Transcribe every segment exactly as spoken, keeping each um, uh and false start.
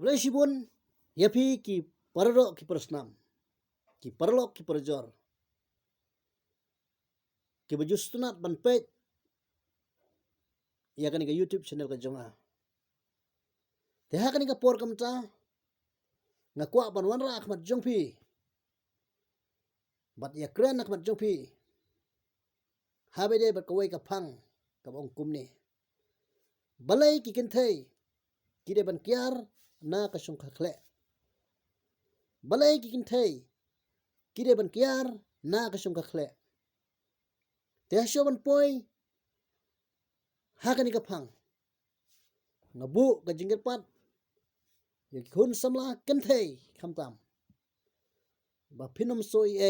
Khublei shibun ïa phi ki paralok ki parasnam, ki paralok ki parajor, kiba ju sngewtynnat ban peit ïa kane ka YouTube channel ka jong nga. Te ha kane ka por ka mynta nga kwah ban wanrah ha khmat jong phi bad ïakren ha khmat jong phi ha ba ïadei bad kawei ka phang kaba ong kumne: Balei ki kynthei ki dei ban kiar na ka shongkha khleh? Balei ki kynthei ki dei ban kiar na ka shongkha khleh? Te ha shuwa ban poi ha kane ka phang, nga buh ka jingkyrpad ïa ki khun samla kynthei khamtam ba phin ym shu ïa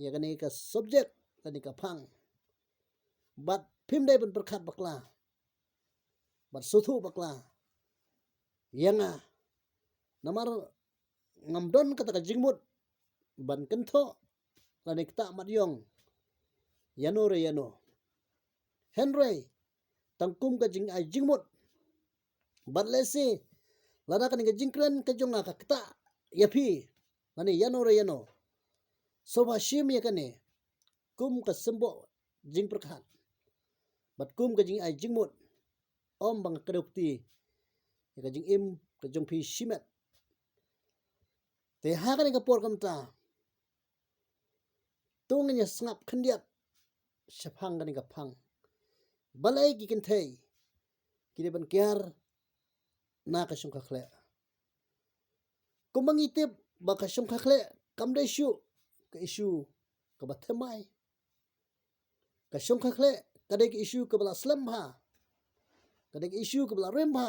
ïa kane ka subject, kane ka phang, bad phim dei ban pyrkhat bakla bad sngewthuh bakla ïa nga. Namar ngam don kata ka jingmut ban kynthoh lane ktah mat ïong ïano re ïano. Hynrei tang kum ka jingai jingmut bad lehse lada kane ka jingkren ka jong nga ka ktah ïa phi lane ïano re ïano, sngewbha shim ïa kane kum ka symboh jingpyrkhat bad kum ka jingai jingmut, ym ba nga kdew kti ïa ka jingim ka jong phi shimet. Te ha kane ka por ka mynta to ngin ïa sngap khyndiat shaphang kane ka phang: Balei ki kynthei ki dei ban kiar na ka shongkha khleh? Kumba ngi tip ba ka shongkha khleh kam dei shuh ka issue kaba thymmai. Ka shongkha khleh ka dei ka issue kaba la slem bha, ka dei ka issue kaba la rim bha.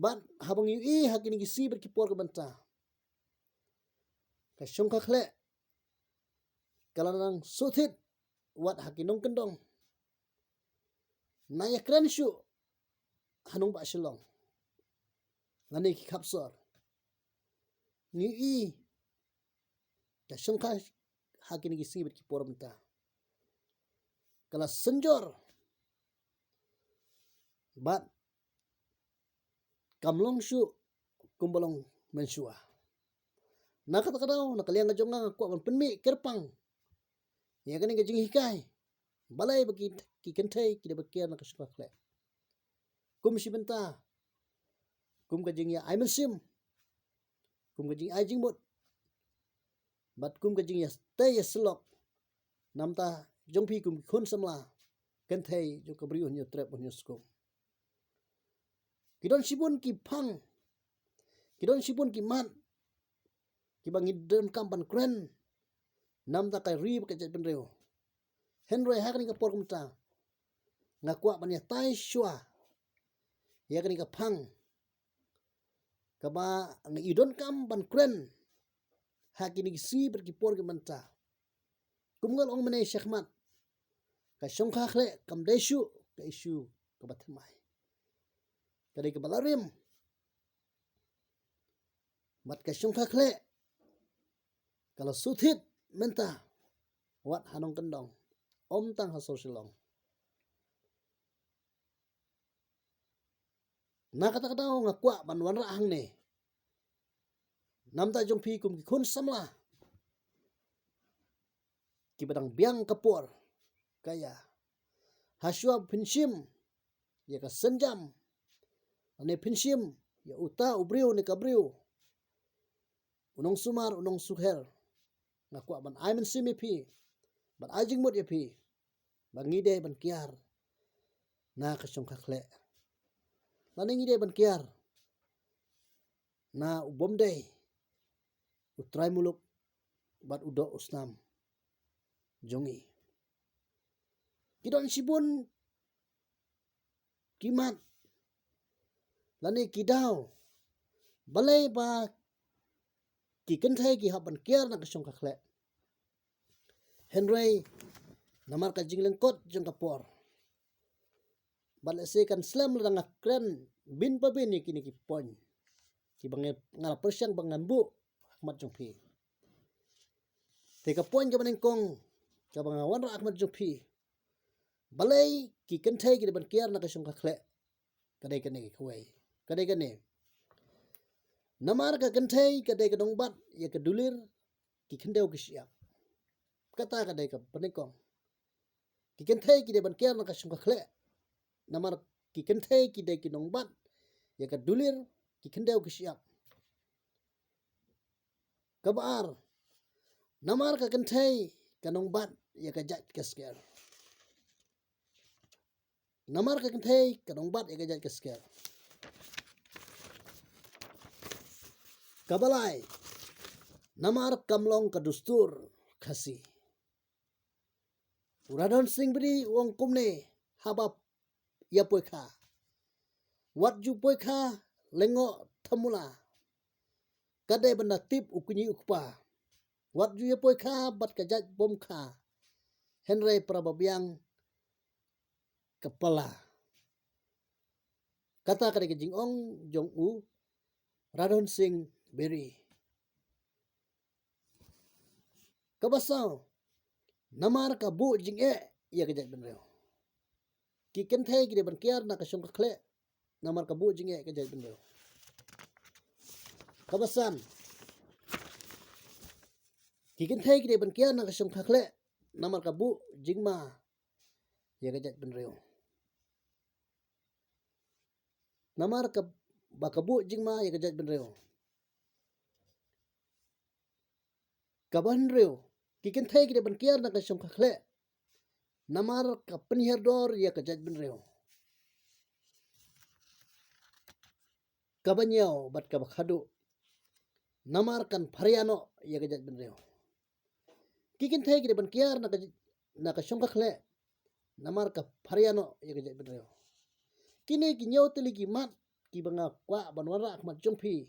Bad haba ngi ïohi ha kine ki sngi bad ki por ki ba mynta, ka shongkha khleh ka la nang shu thied wat ha ki nongkyndong, nang ïakren shuh ha nongbah Shillong lane ki khap sor. Ngi ïohi ka shongkha ha kine ki sngi bad ki por mynta ka la synjor bad kam long shuh kumba long mynshuwa. Na kata ka daw, na ka liang ka jong nga, nga kwah ban pynmih kyrpang ïa kane ka jinghikai: Balei ba ki, ki kynthei ki dei ban kiar na ka shongkha khleh? Kum shi bynta, kum ka jingïa ai mynsiem, kum ka jingai jingmut bad kum ka jingïa tei ïa syllok namta jong phi kum ki khun samla kynthei jong ka Bri U Hynñiewtrep U Hynñiewskum. Ki don shibun ki phang, ki don shibun ki mat kiba ngi donkam ban kren namta ka ri bad ka jaitbynriew. Hynrei ha kane ka por ka mynta nga kwah ban ïatai shuwa ïa kane ka phang kaba ngi donkam ban kren ha kine ki sngi bad ki por ki ba mynta. Kum nga la ong mynne shakhmat, ka shongkha khleh kam dei shuh ka issue kaba thymmai, ka dei kaba la rim. Bad ka shongkha khleh ka la shu thied mynta wat ha nongkyndong, ym tang ha sor Shillong. Na kata ka daw nga kwah ban wanrah hangne namta jong phi kum ki khun samla kiba dang biang ka por ka ïa, ha shuwa phin shim ïa ka sienjam, lane phin shim ïa uta u briew ne ka briew, u nongsumar u nongsukher, nga kwah ban ai mynsiem ïa phi, ban ai jingmut ïa phi ba ngi dei ban kiar na ka shongkha khleh, lane ngi dei ban kiar na u bym dei u trai muluk bad u doh u snam jong ngi. Ki don shibun ki mat lane ki daw balei ba ki kynthei ki hap ban kiar na ka shongkha khleh. Hynrei namar ka jinglyngkot jong ka por, bad lehse kan slem lada nga kren bin pa bin ïa kine ki point kiba nga, nga la pyrshang ba ngan buh ha khmat jong phi. Te ka point kaba nyngkong kaba nga wanrah ha khmat jong phi, balei ki kynthei ki dei ban kiar na ka shongkha khleh, ka dei kane kawei: ka dei kane. Namar ka kynthei ka dei ka nongbat ïa ka dulir, ki khyndew ki shyiap. Kata ka dei ka pynïakong. Ki kynthei ki dei ban kiar na ka shong ka khleh. Namar ki kynthei ki dei ki nongbat ïa ka dulir, ki khyndew ki shyiap. Kaba ar, namar ka kynthei ka nongbat ïa ka jait ka sker. Namar ka kynthei ka nongbat ïa ka jait ka sker. Kaba lai, namar kam long ka dustur Khasi. U Radhon Singh Bedi u ong kumne haba ïa poikha. Wat ju poikha lyngngoh thamula. Ka dei ban da tip u kñi u kpa. Wat ju ïa poikha bad ka jait bym kha. Hynrei para ba biang ka pala. Kata ka dei ka jingong jong u Radhon Singh Bedi. Kaba saw, namar ka buh jingeh ïa ka jaitbynriew. Ki kynthei ki dei ban kiar na ka shong ka khleh, namar ka buh jingeh ïa ka jaitbynriew. Kaba san, ki kynthei ki dei ban kiar na ka shong ka khleh, namar ka buh jingma ïa ka jaitbynriew. Namar ka, ba ka buh jingma ïa ka jaitbynriew. Kaba hynriew, ki kynthei ki dei ban kiar na ka shong ka khleh. Namar ka pynhiar dor ïa ka jaitbynriew. Kaba hynñiew bad kaba khadduh, namar kan pharia noh ïa ka jaitbynriew. Ki kynthei ki dei ban kiar na ka, na ka shong ka khleh, namar ka pharia noh ïa ka jaitbynriew. Kine ki hynñiew tylli ki mat kiba nga kwah ban wanrah ha khmat jong phi,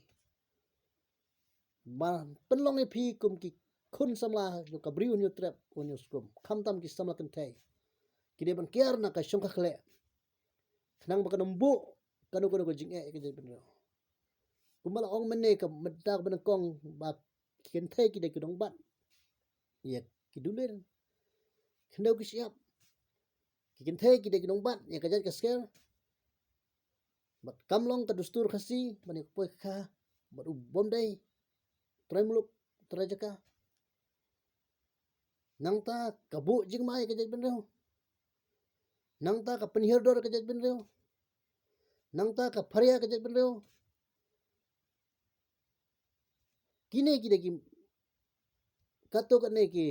ban pynlong ïa phi kum ki khun samla jong ka Bri U Hynñiewtrep U Hynñiewskum, khamtam ki samla kynthei ki dei ban kiar na ka shong ka khleh. Khnang ba kan ym buh kano kano ka jingeh ïa ka jaitbynriew. Kumba la ong mynne, ka mynta kaba nyngkong ba ki kynthei ki dei ki nongbat ïa ki dulir, khyndew ki shyiap. Ki kynthei ki dei ki nongbat ïa ka jait ka sker. Bad kam long ka dustur Khasi ban ïa ka poikha bad u bym dei trai muluk trai jaka. Nangta ka buh jingma ïa ka jaitbynriew. Nangta ka pynhiar dor ïa ka jaitbynriew. Nangta ka pharia ïa ka jaitbynriew. Kine ki dei ki, kato kane ki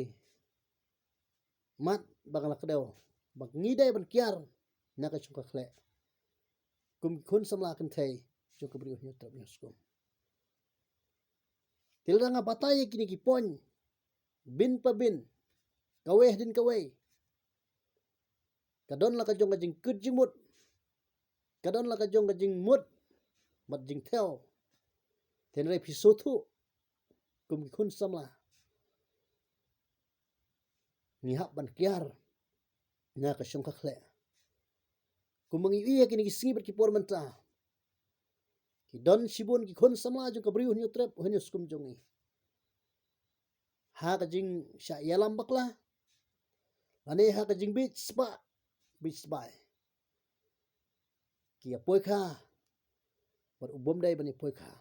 mat ba nga la kdew ba ngi dei ban kiar na ka shong ka khleh kum ki khun samla kynthei jong ka Bri U Hynñiewtrep U Hynñiewskum. Te lada nga batai ïa kine ki point, bin pa bin, kawei hadien kawei, ka don la ka jong ka jingkut jingmut, ka don la ka jong ka jingmut bad jingthew. Hynrei phi sngewthuh, kum ki khun samla, ngi hap ban kiar na ka shong ka khleh. Kumba ngi ïohi ïa kine ki sngi bad ki por mynta, ki don shibun ki khun samla jong ka Bri U Hynñiewtrep U Hynñiewskum jong ngi, ha ka jingshah ïalam bakla lane ha ka jingbit spah bit sbai, ki ïa poikha bad u bym dei ban ïa poikha,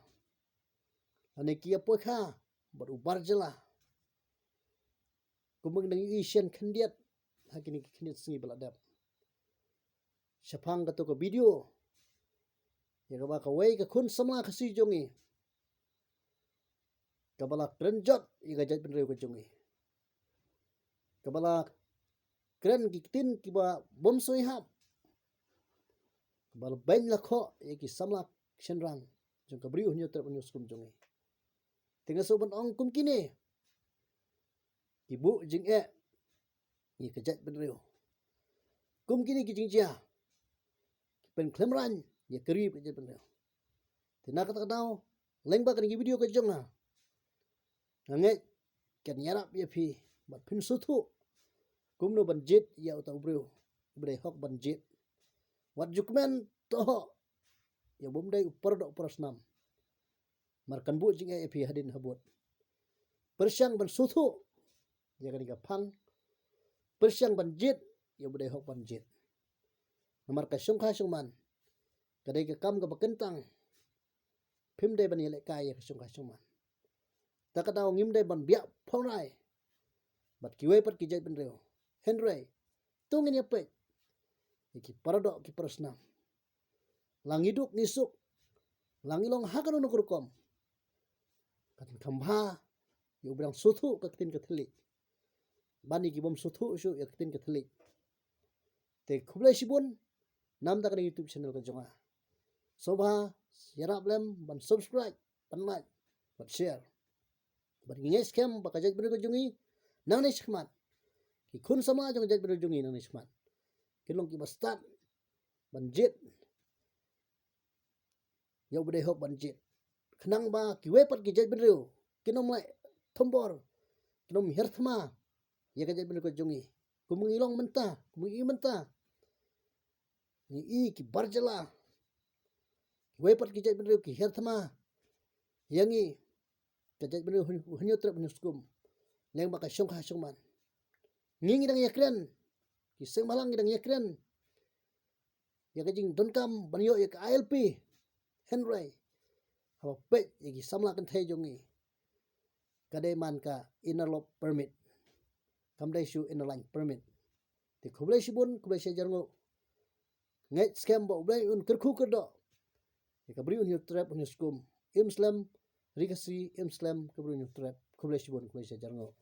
lane ki ïa poikha bad u bar jylla. Kumba ngi dang ïohi shen khyndiat ha kine ki khyndiat sngi ba la dep, shaphang kato ka video ïa kaba kawei ka khun samla Khasi jong ngi, kaba la kren jot ïa ka jaitbynriew ka jong ngi, kaba la kren ki ktien kiba bym sngewhap, kaba la beiñ la khoh ïa ki samla shynrang jong ka Bri U Hynñiewtrep U Hynñiewskum jong ngi. Te nga shu ban ong kum kine ki buh jingeh ïa ka jaitbynriew. Kum kine ki jingjia ki pynkhlem rain ïa ka ri bad ka jaitbynriew. Te na kata ka daw, lyngba kane ka video ka jong nga, nga ngeit kan ïarap ïa phi bad phin sngewthuh kumno ban jied ïa uta u briew uba dei hok ban jied. Wat ju kmen, to hok ïa u bym dei u paradoh parasnam, namar kan buh jingeh ïa phi hadien habud. Pyrshang ban sngewthuh ïa kane ka phang, pyrshang ban jied ïa uba dei hok ban jied. Namar ka shongkha shongman Ka dei ka kam kaba kyntang. Phim dei ban ïalehkai ïa ka shong ka shong man. Ta ka daw ngim dei ban biah phawrai bad kiwei pat ki jaitbynriew. Hynrei to ngin ïa peit ïa ki paradoh ki parasnam. La ngi duk ngi suk, la ngi long ha kano kano ka rukom, ka tang kham bha ïa u ba dang sngewthuh ka ktien ka thylliej ban ïa ki bym sngewthuh shuh ïa ka ktien ka thylliej. Te khublei shibun namar ka YouTube channel ka jong nga. Sngewbha ïarap lem ban subscribe, ban like, ban share. Bad ngi ngeit skhem ba ka jaitbynriew ka jong ngi nangne shakhmat, ki khun samla jong ka jaitbynriew jong ngi nangne shakhmat kin long kiba stad ban jied ïa u ba dei hok ban jied. Khnang ba kiwei pat ki jaitbynriew kin ym leh thombor, kin ym hiar thma ïa ka jaitbynriew ka jong ngi. Kum ngi long mynta, kum ngi i mynta, ngi i ki bar jylla. Kiwei pat ki jaitbynriew ki hiar thma ïa ngi, ka jaitbynriew Hynñiewtrep Hynñiewskum, leng ba ka shong ka shong man. Ngi ngi dang ïakren, ki seng bhalang ngi dang ïakren ïa ka jingdonkam ban ïoh ïa ka I L P. Hynrei haba peit ïa ki samla kynthei jong ngi, ka dei man ka inner lobe permit, kam dei shuh inner line permit. Te khublei shibun, khublei shihajar nguh. Ngeit skhem ba U Blei un kyrkhu kyrdoh ïa ka Bri u Hynñiewtrep Hynñiewskum. Im slem Ri Khasi, im slem ka Bri u Hynñiewtrep. Khublei shibun, khublei shihajar nguh.